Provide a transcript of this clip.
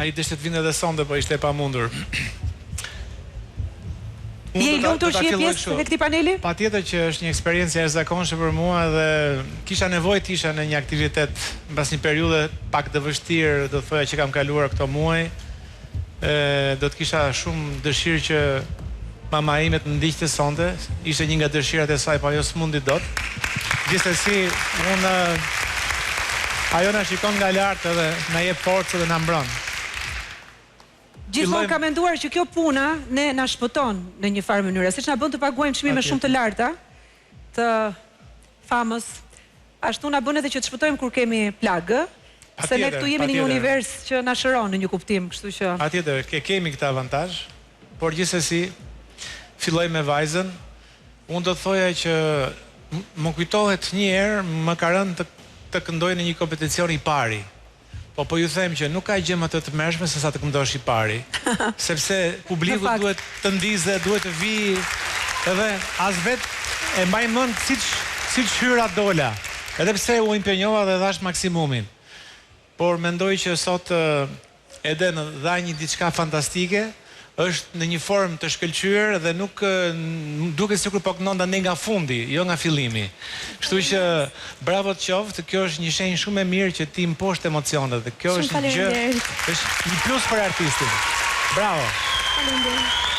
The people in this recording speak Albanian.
Ai deshte të vinte edhe sonte, po ishte e pamundur. Je i lumtur që je pjesë e këtij paneli? Patjetër që është një eksperiencë e jashtëzakonshme për mua dhe kisha nevojë të isha në një aktivitet mbas një periudhe pak të vështirë, do të thoja që kam kaluar këto muaj. E, do të kisha shumë dëshirë që mama ime të më ndiqte sonte, ishte një nga dëshirat e saj, po ajo s'mundi dot. Gjithsesi, unë ajo na shikon nga lart edhe na jep forcë dhe na mbron. Gjithmonë kam menduar që kjo puna ne na shpëton në një farë mënyre, siç na bën të paguajmë çmime shumë të larta të famës, ashtu na bën edhe që të shpëtojmë kur kemi plagë, se ne këtu jemi në një univers që na shëron në një kuptim, kështu që. Patjetër, e kemi këtë avantazh, por gjithsesi filloj me vajzën. Unë do të thoja që më kujtohet një herë më ka rënë të të këndoj në një kompeticion i pari. Po po ju them që nuk ka gjë më të tmerrshme se sa të këndosh i pari. Sepse publiku duhet të ndizet, duhet të vijë edhe as vetë e mbaj mend siç siç hyra dola. Edhe pse u impenjova dhe dhashë maksimumin. Por mendoj që sot Eden dha një diçka fantastike, është në një formë të shkëlqyer dhe nuk duket sikur po këndon tani nga fundi, jo nga fillimi. Kështu që bravo të qoftë, kjo është një shenjë shumë e mirë që ti mposht emocionet dhe kjo është një gjë, është një plus për artistin. Bravo. Faleminderit.